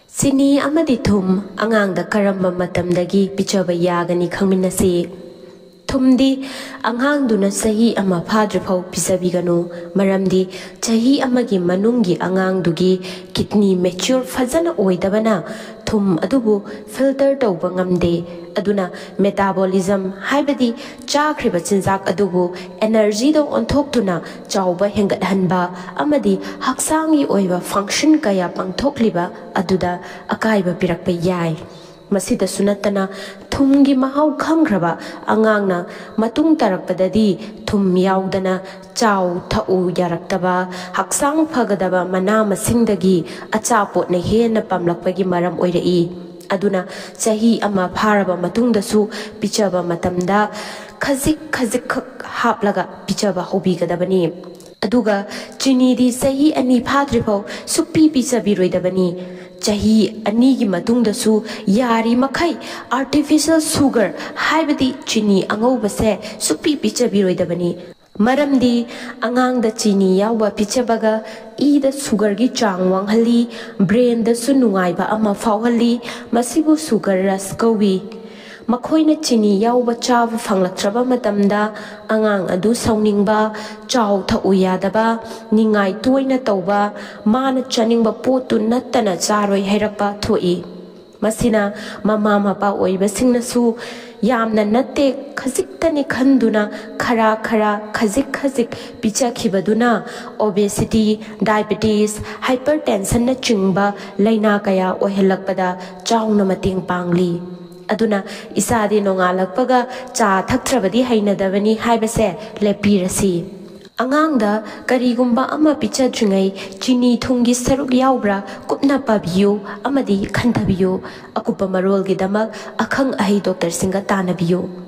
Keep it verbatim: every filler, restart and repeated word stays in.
ꯆꯤꯅꯤ ꯑꯃꯗꯤ ꯊꯨꯝ ꯑꯉꯥꯡꯗ ꯀꯔꯝꯕ ꯃꯇꯝꯗꯒꯤ ꯄꯤꯖꯕ ꯌꯥꯒꯅꯤ ꯈꯪꯃꯤꯟꯅꯁꯤ꯫ ꯊꯨꯝꯗꯤ ꯑꯉꯥꯡꯗꯨꯅ ꯆꯍꯤ ꯑꯃ ꯐꯥꯗ꯭ꯔꯤꯐꯥꯎ ꯄꯤꯖꯕꯤꯒꯅꯨ, ꯃꯔꯝꯗꯤ ꯆꯍꯤ ꯑꯃꯒꯤ ꯃꯅꯨꯡꯒꯤ ꯑꯉꯥꯡꯗꯨꯒꯤ kidney mature ꯐꯖꯅ ꯑꯣꯏꯗꯕꯅ ꯊꯨꯝ ꯑꯗꯨꯕꯨ filter ꯇꯧꯕ ꯉꯝꯗꯦ꯫ ꯑꯗꯨꯅ metabolism, ꯍꯥꯏꯕꯗꯤ ꯆꯥꯈ꯭ꯔꯤꯕ ꯆꯤꯟꯖꯥꯛ ꯑꯗꯨꯕꯨ energyꯗ ꯑꯣꯟꯊꯣꯛꯇꯨꯅ ꯆꯥꯎꯕ ꯍꯦꯟꯒꯠꯍꯟꯕ ꯑꯃꯗꯤ ꯍꯛꯆꯥꯡꯒꯤ ꯑꯣꯏꯕ function ꯀꯌꯥ ꯄꯥꯡꯊꯣꯛꯂꯤꯕ ꯑꯗꯨꯗ ꯑꯀꯥꯏꯕ ꯄꯤꯔꯛꯄ ꯌꯥꯏ꯫ ꯃꯁꯤꯗꯁꯨ ꯅꯠꯇꯅ, ꯊꯨꯝꯒꯤ ꯃꯍꯥꯎ ꯈꯪꯈ꯭ꯔꯕ ꯑꯉꯥꯡꯅ ꯃꯇꯨꯡ ꯇꯥꯔꯛꯄꯗꯗꯤ ꯊꯨꯝ ꯌꯥꯎꯗꯅ ꯆꯥꯎ ꯊꯛꯎ ꯌꯥꯔꯛꯇꯕ, ꯍꯛꯆꯥꯡ ꯐꯒꯗꯕ ꯃꯅꯥ ꯃꯁꯤꯡꯗꯒꯤ ꯑꯆꯥꯄꯣꯠꯅ ꯍꯦꯟꯅ ꯄꯥꯝꯂꯛꯄꯒꯤ ꯃꯔꯝ ꯑꯣꯏꯔꯛꯏ꯫ ꯑꯗꯨꯅ ꯆꯍꯤ ꯑꯃ ꯐꯥꯔꯕ ꯃꯇꯨꯡꯗꯁꯨ ꯄꯤꯖꯕ ꯃꯇꯝꯗ ꯈꯖꯤꯛ ꯈꯖꯤꯛꯈꯛ ꯍꯥꯞꯂꯒ ꯄꯤꯖꯕ ꯍꯧꯕꯤꯒꯗꯕꯅꯤ꯫ ꯑꯗꯨꯒ ꯆꯤꯅꯤꯗꯤ ꯆꯍꯤ ꯑꯅꯤ ꯐꯥꯗ꯭ꯔꯤꯐꯥꯎ ꯁꯨꯛꯄꯤ ꯄꯤꯖꯕꯤꯔꯣꯏꯗꯕꯅꯤ꯫ ꯆꯍꯤ ꯑꯅꯤꯒꯤ ꯃꯇꯨꯡꯗꯁꯨ ꯌꯥꯔꯤꯃꯈꯩ artificial sugar, ꯍꯥꯏꯕꯗꯤ ꯆꯤꯅꯤ ꯑꯉꯧꯕꯁꯦ ꯁꯨꯛꯄꯤ ꯄꯤꯖꯕꯤꯔꯣꯏꯗꯕꯅꯤ꯫ ꯃꯔꯝꯗꯤ ꯑꯉꯥꯡꯗ ꯆꯤꯅꯤ ꯌꯥꯎꯕ ꯄꯤꯖꯕꯒ ꯏꯗ sugarꯒꯤ ꯆꯥꯡ ꯋꯥꯡꯍꯜꯂꯤ, brainꯗꯁꯨ ꯅꯨꯡꯉꯥꯏꯕ ꯑꯃ ꯐꯥꯎꯍꯜꯂꯤ꯫ ꯃꯁꯤꯕꯨ sugar rush ꯀꯧꯏ꯫ ꯃꯈꯣꯏꯅ ꯆꯤꯅꯤ ꯌꯥꯎꯕ ꯆꯥꯕ ꯐꯪꯂꯛꯇ꯭ꯔꯕ ꯃꯇꯝꯗ ꯑꯉꯥꯡ ꯑꯗꯨ ꯁꯥꯎꯅꯤꯡꯕ, ꯆꯥꯎ ꯊꯛꯎ ꯌꯥꯗꯕ, ꯅꯤꯡꯉꯥꯏ ꯇꯣꯏꯅ ꯇꯧꯕ, ꯃꯥꯅ ꯆꯥꯅꯤꯡꯕ ꯄꯣꯠꯇꯨ ꯅꯠꯇꯅ ꯆꯥꯔꯣꯏ ꯍꯥꯏꯔꯛꯄ ꯊꯣꯛꯏ꯫ ꯃꯁꯤꯅ ꯃꯃꯥ ꯃꯄꯥ ꯑꯣꯏꯕꯁꯤꯡꯅꯁꯨ ꯌꯥꯝꯅ ꯅꯠꯇꯦ, ꯈꯖꯤꯛꯇꯅꯤ ꯈꯟꯗꯨꯅ ꯈꯔ ꯈꯔ, ꯈꯖꯤꯛ ꯈꯖꯤꯛ ꯄꯤꯖꯈꯤꯕꯗꯨꯅ obesity, diabetes, hypertensionꯅꯆꯤꯡꯕ ꯂꯥꯏꯅꯥ ꯀꯌꯥ ꯑꯣꯏꯍꯜꯂꯛꯄꯗ ꯆꯥꯎꯅ ꯃꯇꯦꯡ ꯄꯥꯡꯂꯤ꯫ ꯑꯗꯨꯅ ꯏꯆꯥꯗꯤ ꯅꯣꯡꯉꯥꯜꯂꯛꯄꯒ ꯆꯥ ꯊꯛꯇ꯭ꯔꯕꯗꯤ ꯍꯩꯅꯗꯕꯅꯤ ꯍꯥꯏꯕꯁꯦ ꯂꯦꯞꯄꯤꯔꯁꯤ꯫ ꯑꯉꯥꯡꯗ ꯀꯔꯤꯒꯨꯝꯕ ꯑꯃ ꯄꯤꯖꯗ꯭ꯔꯤꯉꯩ ꯆꯤꯅꯤ ꯊꯨꯝꯒꯤ ꯁꯔꯨꯛ ꯌꯥꯎꯕ꯭ꯔꯥ ꯀꯨꯞꯅ ꯄꯥꯕꯤꯌꯨ ꯑꯃꯗꯤ ꯈꯟꯊꯕꯤꯌꯨ꯫ ꯑꯀꯨꯞꯄ ꯃꯔꯣꯜꯒꯤꯗꯃꯛ ꯑꯈꯪ ꯑꯍꯩ ꯗꯣꯛꯇꯔꯁꯤꯡꯒ ꯇꯥꯟꯅꯕꯤꯌꯨ꯫